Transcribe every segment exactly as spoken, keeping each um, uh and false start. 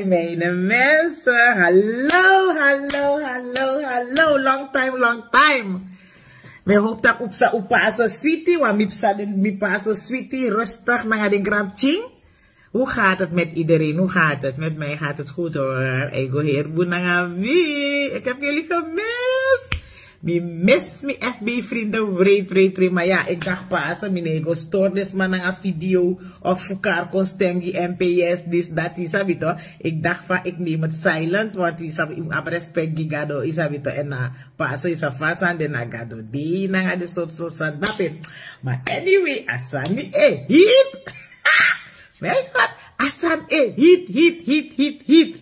Mijne mensen, hallo, hallo, hallo, hallo. Long time, long time. Mi hoop dat u psa, u pasa switi, want mi psa, mi pasa switi, rustig nanga den granpikin. Hoe gaat het met iedereen? Hoe gaat het? Met mij gaat het goed hoor. Ik go hier boe nanga mi. Ik heb jullie gemist. Mi mis mi F B-vrienden, wreed, wreed, wreed. Maar ja, ik dacht Pasen, mi no e go stoor den sma nanga video of fu kari kon stem gi M P S, dis, dat, yu sabi toch. Ik dacht van, ik neem het silent, want yu sabi, yu abi respect gi Gado, yu sabi toch. En na Pasen is a fasi, en na Gado dei, nanga den sortu sortu sani dape. Maar anyway, a sani e hit. Mijn God, a sani e hit, hit, hit, hit, hit.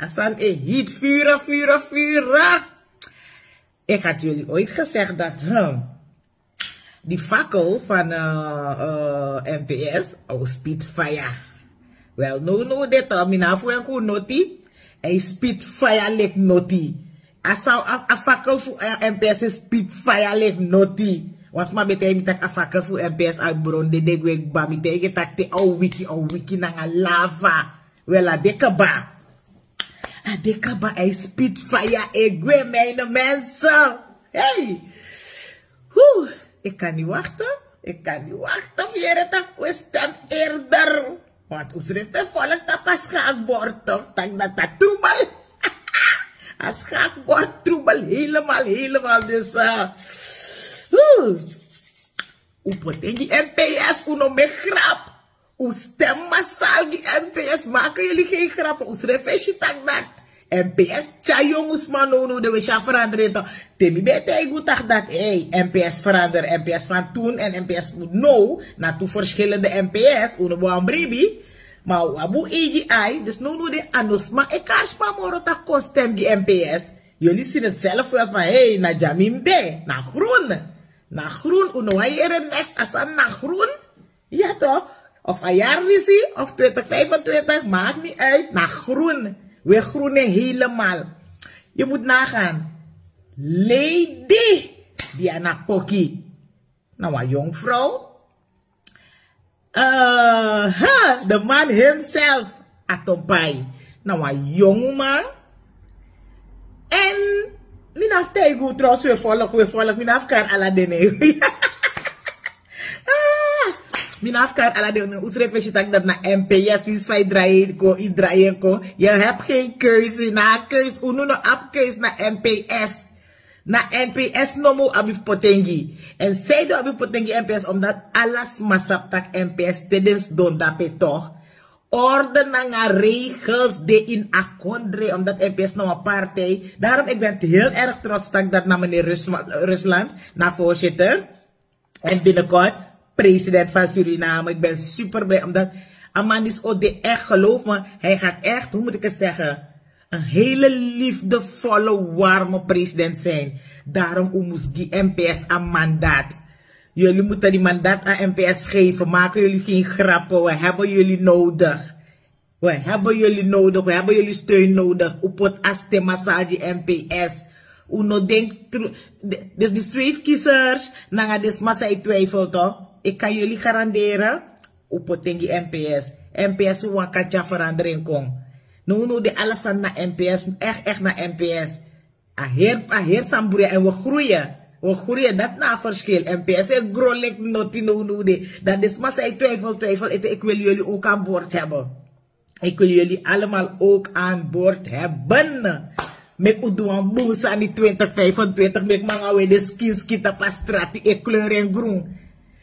A sani e hit, vurig, vurig, vurig. Ik had jullie ooit gezegd dat, hmm, die fakkel van eh, eh, M P S, o spitfire. Wel, no, no, dit, eh, mi na fu en ku noti, hij spitfire lik noti. A sa, a, a fakkel fu eh, M P S is spitfire lik noti. Wan sma ben taigi mi taki a fakkel fu M P S a bron dede gwe kba, mi taigi taki te a o wiki, a o wiki nanga lava. Wel, a de kaba. A de kaba, hij spitfire e gwe, mijne mensen. Hey! Hoe, ik kan niet wachten. Ik kan niet wachten fu yere taki un stem eerder. Want un srefi e folg tapu a schaakbord toch, taki dati a troebel. A schaakbord troebel helemaal, helemaal. Dus, eh, hoe. Un poti en gi M P S, un no meki grap. Un stem massaal gi M P S, maken jullie geen grappen. Un srefi e si taki dati M P S tyari yongu sma nownow, den we si a verandering toch. Te mi ben e taigi un taki dati, hey, M P S verander, M P S van toen en M P S fu now, na tu verschillende M P S, un no bo wan bribi. Ma un abi un eigi ai, dus nownow de a no sma e kari sma moro taki kon stem gi M P S. Jullie zien het zelf wel van, hey, na dyaso mi de, na groen. Na groen, un no wani yere neks, a sani na groen. Ja toch? Of a yari disi, of twintig vijfentwintig, maakt niet uit. Na groen. We groenen helemaal. Je moet nagaan. Lady Diana Poki. Na wan young vrouw. Eh, ha, de man himself, a tompai. Na wan young man. En mi na fu taigi un trouwens, we volg, we volg, mi na fu kari ala den nen. Ah, mi na fu kari ala den nen, un srefi e si taki dati na M P S, winsi fa yu drai en kon, yu drai en kon. Yu abi geen keuze, na keuze, unu no abi keuze, na M P S. Na M P S nomo un abi fu poti en gi. En san ede un abi fu poti en gi M P S, omdat ala sma sabi taki M P S, te den sidon dape toch, orde nanga regels de ini a kondre, omdat M P S na wan partij. Daarom, ik ben heel erg trots taki dati na meneer Rusma-, Rusland, na voorzitter. En binnenkort president van Suriname. Ik ben super blij, omdat a man disi o de echt, geloof me, hij gaat echt, hoe moet ik het zeggen, een hele liefdevolle, warme president zijn. Daarom un mus gi M P S a mandaat. Jullie moeten die mandaat aan M P S geven. Maken jullie geen grappen. We hebben jullie nodig. We hebben jullie nodig, we hebben jullie steun nodig. Un poti a stem massaal gi M P S. Un no denki tru-, de-, dus die zweefkiezers, nanga den sma san e twijfel toch. Ik kan jullie garanderen, un poti en gi M P S. M P S, un wani kan tyari verandering kon. Nownow de ala sani na M P S, echt, echt na M P S. A heri, a heri sani broeia en we groeien. We groeien, dati na a verschil. M P S e gro lik noti nownow de. Dan den sma san e twijfel, twijfel, ete, ik wil jullie ook aan boord hebben. Ik wil jullie allemaal ook aan boord hebben. Meki un du wan bun sani twintig vijfentwintig, meki mi nanga un e de skin skin tapu a strati e kleur en groen.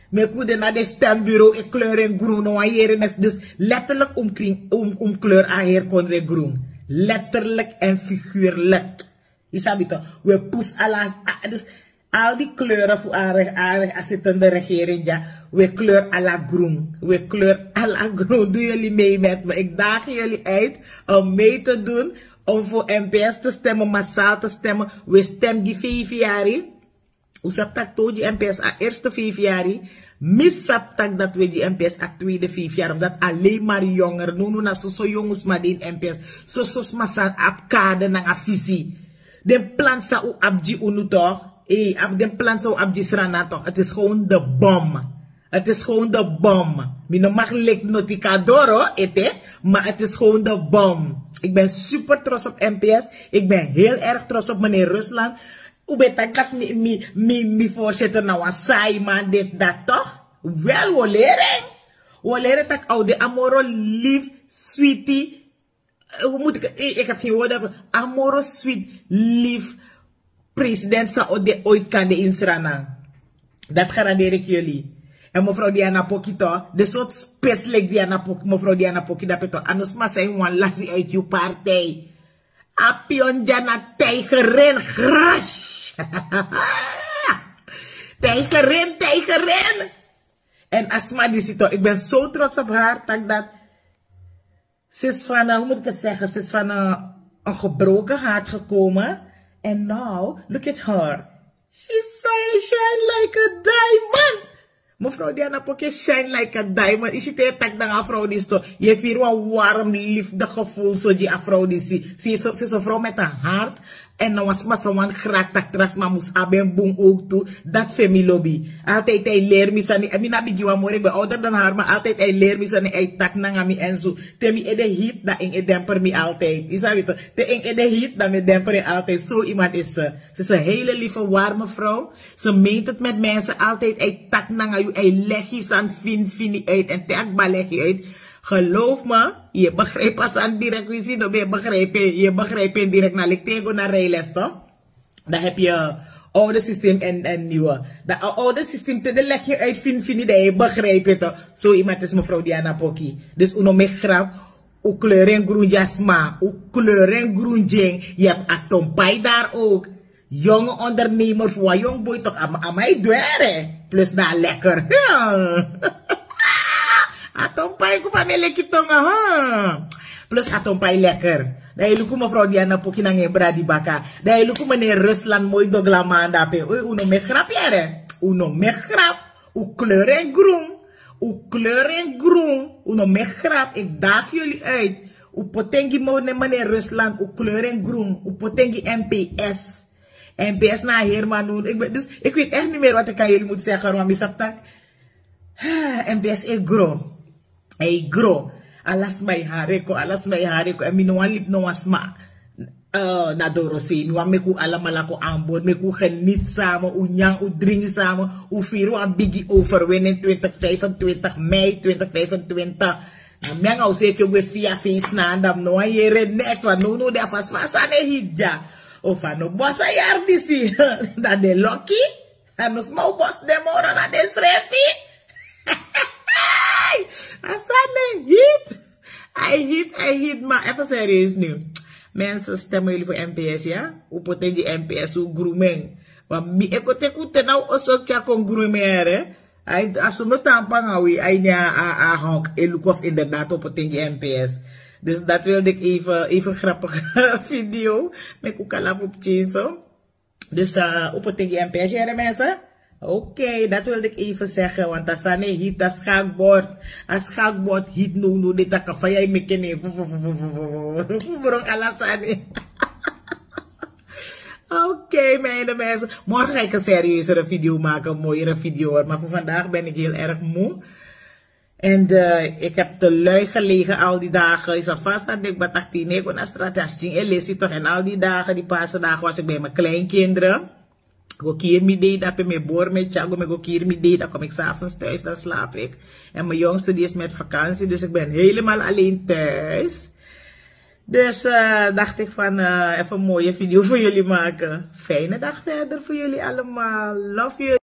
Meki un de na den stembureau e kleur en groen, no wan yere neks. Dus letterlijk un kring, un, un kleur a heri kondre groen. Letterlijk en figuurlijk. Yu sabi toch, we pusu ala, a-, dus al die kleuren fu a re-, a re-, a zittende regering, ja, we kleur ala groen. We kleur ala groen. Doen jullie mee met me? Ik daag jullie uit om mee te doen, om voor M P S te stemmen, massaal te stemmen. We stem gi vijf yari. Un sabi taki te un gi M P S a eerste vijf yari, mi sabi taki dati we gi M P S a tweede vijf yari, omdat alleen maar jonger, nownow na soso yongu sma de ini M P S, soso sma san abi kade nanga visie. Den plan san un abi gi unu toch, eh, abi den plan san un abi gi Sranan toch, het is gewoon de bom. Het is gewoon de bom. Mi no mag lik noti kon doro, ete, maar het is gewoon de bom. Ik ben super trots op M P S. Ik ben heel erg trots op meneer Rusland. U ben taki dat mi, mi, mi, mi voorzitter na wan saai man, dit, dat toch? Wel, we leren. We leren dat oude Amoro lief, sweetie. Eh, hoe moet ik, ik, ik heb geen woorden voor. Amoro sweet, lief. President sa o de ooit kan de insrana. Dat garandeer ik jullie. En mevrouw Diana Poki toch, de soort speslik Diana Poki, mevrouw Diana Poki, dat betekent, anders maar zijn wan lasi uit uw partij. A pion Diana tijgerin, gras. Tijgerin, tijgerin. En Asma, die ziet toch, ik ben zo trots op haar, dat, dat ze is van, eh, hoe moet ik het zeggen? Ze is van, eh, een gebroken hart gekomen. En now, look at her. She say shine like a diamond. Mevrouw Diana Poki shine like a diamond. Is het tak dan a vrouw die sto? Je vier een warm, liefde gevoel zo die a vrouw die zie. Ze is, ze is een vrouw met een hart. En dan was maar zo'n graag dat trasma moest hebben boem ook toe. Dat vind ik lobby. Altijd hij leer me sani. En mi na bigi wan more, ik ben ouder dan haar, maar altijd hij leer me sani. Hij tak nanga mi en zo. Te mi ede hit, dan in e demper mi altijd. Is dat toch? Te in ede hit, dan mi demper je altijd. Zo iemand is ze. Ze is een hele lieve, warme vrouw. Ze meent het met mensen altijd. Hij tak nanga je, hij leg je san fin fini uit. En te akba leg je uit. Geloof me, je begrijpt pas aan direct. We zien dat je begrijpt. Je begrijpt direct na liktego na rijles, toch? Dan heb je oude systeem en, en nieuwe. Dat o-, oude systeem, te de leg je uit, fin fini, dat je begrijpt het, toch? Zo iemand is mevrouw Diana Poki. Dus uno me grap, u kleur en groen jasma, u kleur en groen jing. Je hebt Atompai daar ook. Jonge ondernemer, voor een jong boy toch, ama, ama e dwere. Plus na lekker. Atompai ku family kitonga, ha. Plus Atompai lekker. Dan je luku mevrouw Diana Poki nanga en bradi baka. Dan je luku meneer Rusland mooi doglaman dape. Oei, uno me grap, yere. Uno me grap. U kleur en groen. U kleur en groen. Uno me grap. Ik daag jullie uit. U potengi mo-, meneer Rusland. U kleur en groen. U potengi M P S. M P S na Herman. Ik ben, dus ik weet echt niet meer wat ik aan jullie moet zeggen, want mi sabi tak M P S e gro. Hij gro. Alles mij hareko, alles mij hareko. En mi no wan lip no wan sma. Eh, na dorosei, mi wan meki u alamala kon aanbod, meki u geniet samen, u nyan, u dringi samen, u vier wan bigi overwinning twintig vijfentwintig mei twintig vijfentwintig. Na mi nanga u sefi o gwe fia feest na anda, mi no wan yere niks, want no, no, de a fasi fa a sani e hit dya. Of a no boss a yari disi. Dan den lucky. A no sma o boss den moro, na den srefi. A sani e hit. A e hit, a e hit, maar even serieus nu. Mensen, stemmen jullie voor M P S, ja? U potengi M P S, u grooming. Want mi e kon teki u te na u oso tyari kon grooming, hè? Ai, a suma tampu nanga wi, ai, ne a, a, a hok, e luku of inderdaad u potengi M P S. Dus dat wilde ik even, even grappige video. Meki u kan lafu pikinso. Dus, eh, u potengi M P S, yere mensen. Oké, dat wilde ik even zeggen, want a sani e hit, a schaakbord. A schaakbord hit no, no, de taka fa ya e meki en. Fu bron ala sani. Oké, mijn mensen. Morgen ga ik een serieuzere video maken, een mooiere video, hoor. Maar voor vandaag ben ik heel erg moe. En, eh, ik heb te lui gelegen al die dagen. Is alvast dat ik batakti nego na straat, ja, sting e lesi toch. En al die dagen, die Pasendagen, was ik bij mijn kleinkinderen. Go kier mi dei, dape mi e bori mi e tyari go, mi go kier mi dei, dan kom ik 's avonds thuis, dan slaap ik. En mijn jongste, die is met vakantie, dus ik ben helemaal alleen thuis. Dus, eh, dacht ik van, eh, even een mooie video voor jullie maken. Fijne dag verder voor jullie allemaal. Love you.